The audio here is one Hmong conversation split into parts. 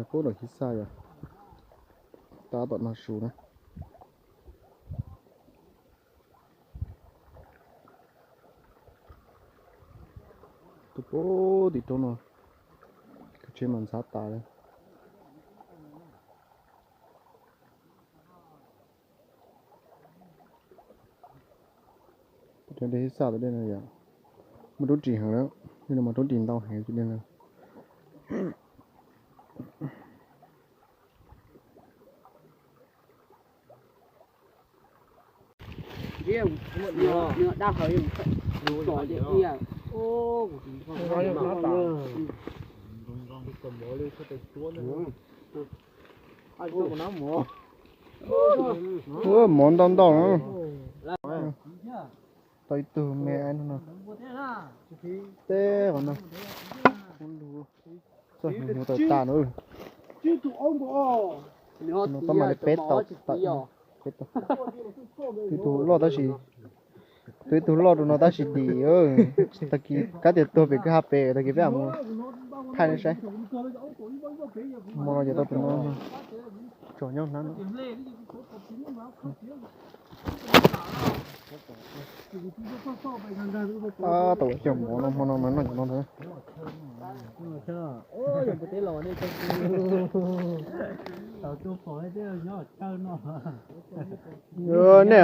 Pub lawm xib xaj yog tab tom nag su na. Tus pub tim roob no, kav tsij mas ntxhab tas li. Tus dej xib xaj tus dej no yog muaj rub ris heev na, dej no mas rub ris ntau heev tus dej no. Mov ntau ntau na. Tau ib tug me no. Teb qhov no. Txog mus tau tas na. Tus no pab mam li peb tau, peb tau. Twb tus loj tab sis, twb tus loj rau no tab sis dim. Tag kis kab tias tuag pem kwj ha pem, tag kis peb mam mus thaij nej saib. Hmo no ces tau tus no tsom nyob hnab no. Tab tom ua cog mov no, hmo no mas noj cov no ntag. Nej,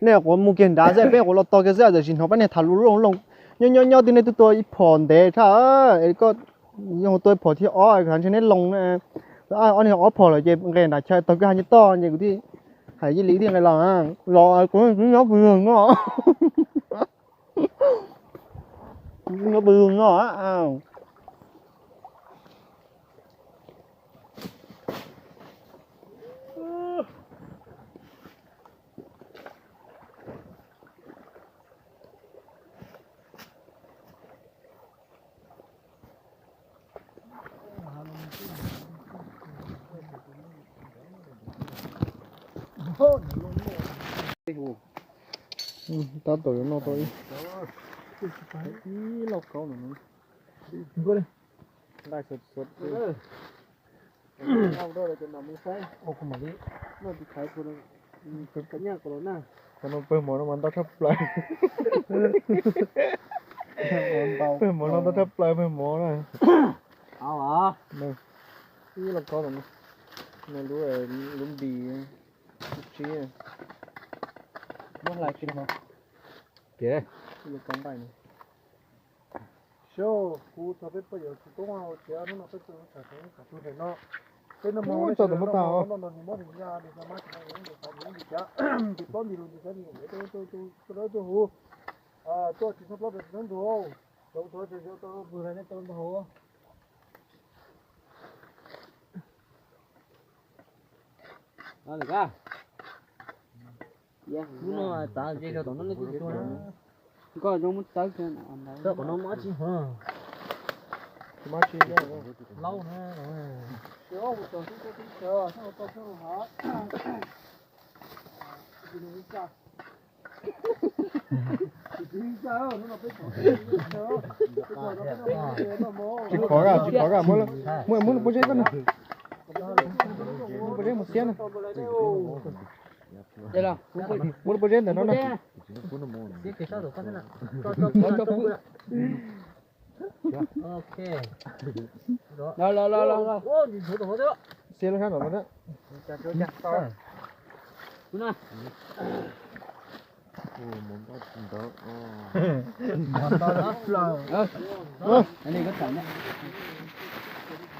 nej quav mus kiag nrad xwb, peb quav los tos kiag xwb, tiam sis hnov pab niag tham lus loo loo. Nyob nyob nyob twb nej twb tua ib phom ntev tshaj, es koj yog tua ib phom thiab ob, ntshe neb loo. Ob niag ob phom lawm ces nqes nram chaw taug kwj ha nce toj ces kuv thiaj hais cia li thiaj nqes los. Los kuv nyob pw no, nyob pw no. Tab tom yuav noj tau ib, ib lauj kaub no. Nqaij xuav xuav. Qhov no pawg mov no mas ntau tshaj plaws. Pawg mov no ntau tshaj plaws, pawg mov na. Ib lauj kaub no, lub, lub npis, lub tsib. Muab hlais kiag no. Ib lauj kaub nqaij no. Xyov, kuv txog peb poj yawg tsis toob hau tias hnub no peb tus tham tham tus ntawm no. Peb no mas tau tus muab tag os. No nws mob nws ya nws ya mab tsis no nws xav nws ntis cav ntis plaub ntis lus ntis xav nws tuaj tuaj tuaj huv. Tuaj tsis txhob plaub tsis txhob ntug. Tau tau tau tau pw la nej tau ntau hauv. Hnub no tav ze rau tom no nej twb tsis tuaj na. Koj zoo muab tawb kiag ntawd. Tawb qhov no mab tsis hov. Mab tsis laub na. Tsis khov, tsis khov, muab, muab lub pob zeb koj na. Lub pob zeb mus xiab na. Muab lub pob zeb ntawm no na. Xiab lub sab nraum no na.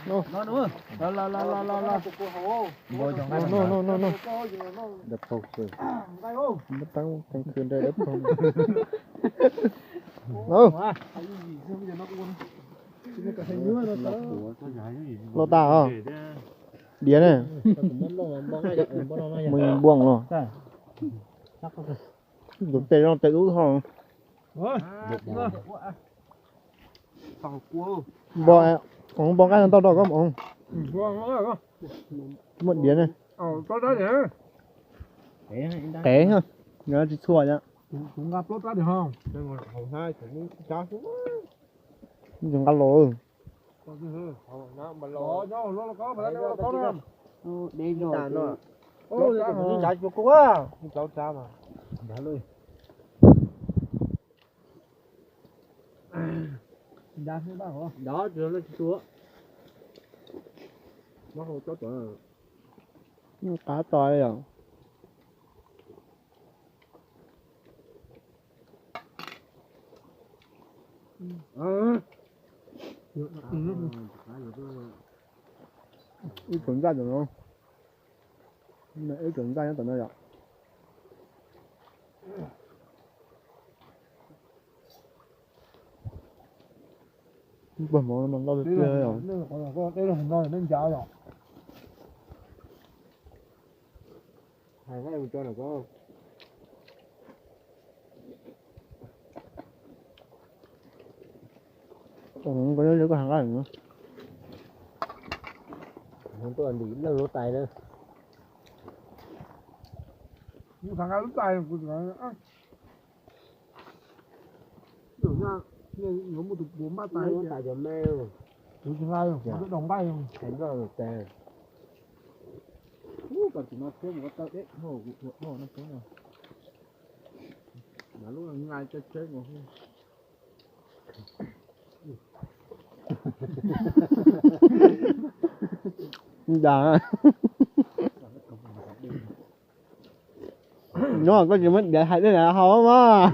No, no, no, no. Dawb paug, dawb paug. Los tas os. Diav ne. Mus npoos los. Tus tes no tes ub ho. Npo, npo nqaij no tau rau koj mus. Muaj diav ne. Qev, tsis txhua. Nqa los. Qab to li os. Ib tug nqaij tom no, ib tug nqaij nyob tom no yom. Ib pawg mov no mas loj tiag tiag yom. Koj nyob koj hais nqaij no. Tuaj ntim leej lub tais na. Yuav muaj tus puav npaj tais, tais cov me, kuv tsis nqa, kuv twb dob nqaij. Ub, koj tsis no thiab mus koj taw deb dhau kuv ua dhau no thiab no. Mas lub nqaij teb teb mus. Nyob koj tsis muab diav hais tej na hau mas.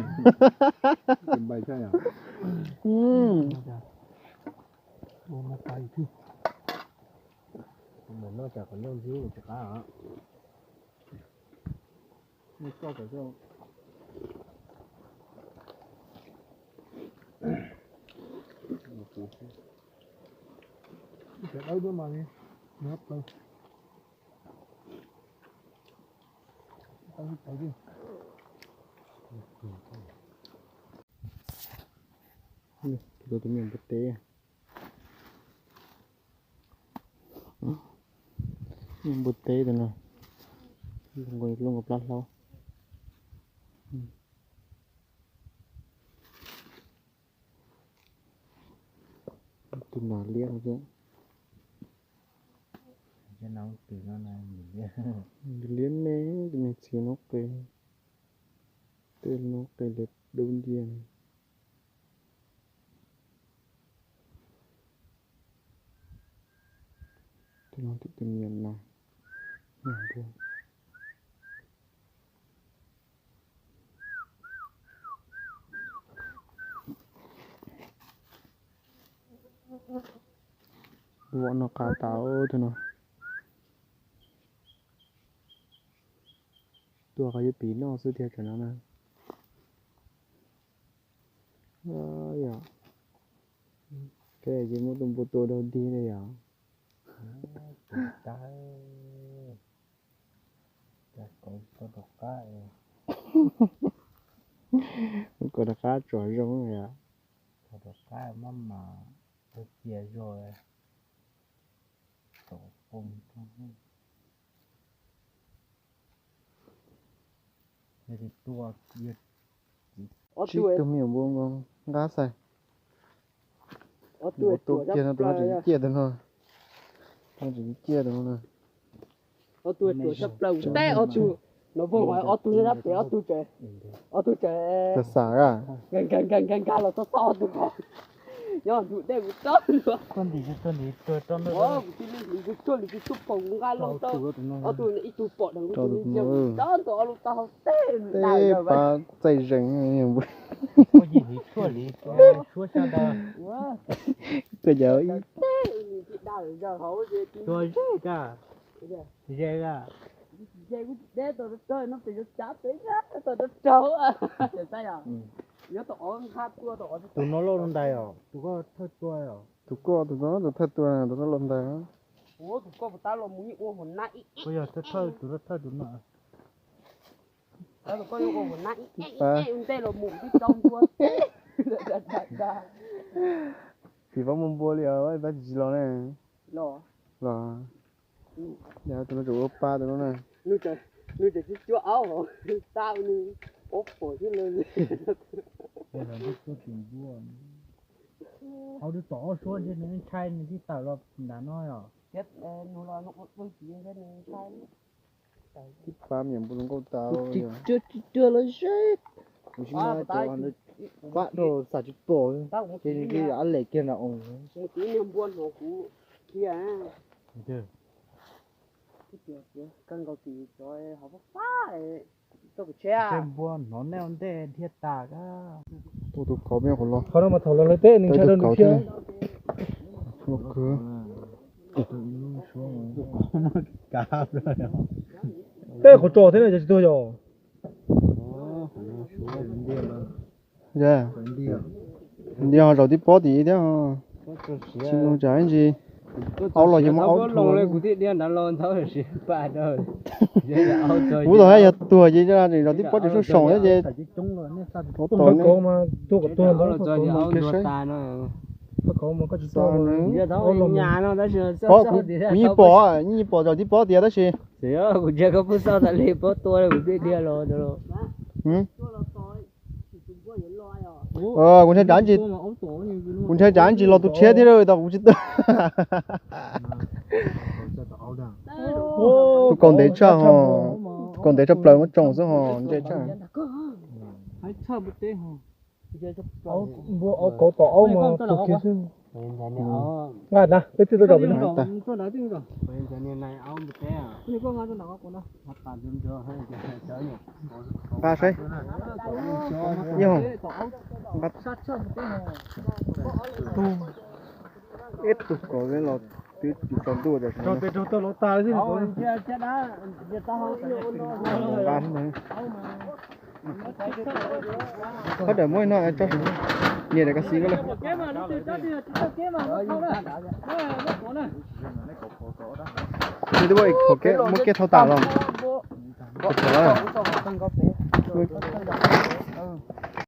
Tus me npua teb, me npua teb tus no, lub nkaus plab hlaub. Tus nas liab no, liab me, tus me txiv noob qes, tej noob qes li dub ncia. Tus no tim tus niam no, vom no qab tas tus no. Tua qhov yuav pim noj xwb tiag tam no na. Yog, peb yeej muab tus npua tua dog dig li yom. Kom rov qab tsom zoo yom. Rov qab maj mam cia zog. Tsib tug me nyuam npua nqab xais. Tus no tua kiag no, tus no tseem ciaj tus no. Tus no tseem ciaj tus no na. Ob tug tuav tshaj plaws teb ob tug, no vog ob tug nyob sab pem ob tug tseem, ob tug tseem xav xav nkag nkag nkag los txog txog ob tug ko. Nyob ntug dej mus txog luag. Kuv tig li hliv kuv tshuaj li kuv tshuaj pom kuv nqa loo tau. Ob tug ib tug pom dheev kuv tus me ntsia tsob ntua ob lub taub hau teb. Tej pab txaij zeeg. Koj yim hliv tshuaj li suab xyab ntag. Koj yim hliv tshuaj li suab xyab ntag. Tus no loj rau ntais os, tus koj thawj tua os. Tus koj tus no tus thawj tua, tus no loj ntais. Tus koj puas tab los mus yeej ua hua nab ib, tus no thawj tus no. Tus koj yeej ua hua nab ib, ib ntej los mus twb tau npua. Tim pab muaj npua li os, pab tsis los ne. Los. Yog tus no tseem ua pa tus no na. Nws tseem tsis cuab aub hauv, tau nws ob pom xwb los. Hauv twb tom ob suab ntshe nws ntshai nws thiaj tawm los nram no os. Tib pab me nyuam npua hluas nkauj tas. Tsis cuag los ze. Kuv sib mab cov pab rau xam tsis pom, ces nws ab lem kiag nram oo. Npua hnov nej ua ntej dhia tas. Tus kauv me qhuav los. Qhov no mas thaum los lawv teb nws ntshai rau nws thiab. Teb qhov tso thiab no ces tsis tuag yog. Ntiag ho zaum tib pob tim thiab. Tsis mus tsam ib ntsis. Aub los ces muab aub loo. Kuv tau hab yog tuag ces zaum tib pob tseem sub soom thiab ces. Qhov tod ne. Kuv yeej pom, yeej pom zaum tib pob tias tab sis. Kuv ntsia koj pub xauj tas li pob tua kuv thiaj dhia los. Kuv ntshai tsam ntsis, kuv ntshai tsam ntsis los tus tshiab thiab tau kuv tsis tuag. Tus kaus ntev tshaj ho, tus kaus ntev tshaj plaws muab tsoo xwb ho ntse tshaj. Npua aub kauv tom aub mas tug kiag xwb. Nqa na, peb twb tau zaum pem no. Nqa saib. Ib tug kaus los twb tsis tsaus ntuj. Nqa xwb ntag. Qhov ntawm muab no tso, nias daim koj xib koj lawm. Nws twb muab ib qho keb, muab keb thauj tas los.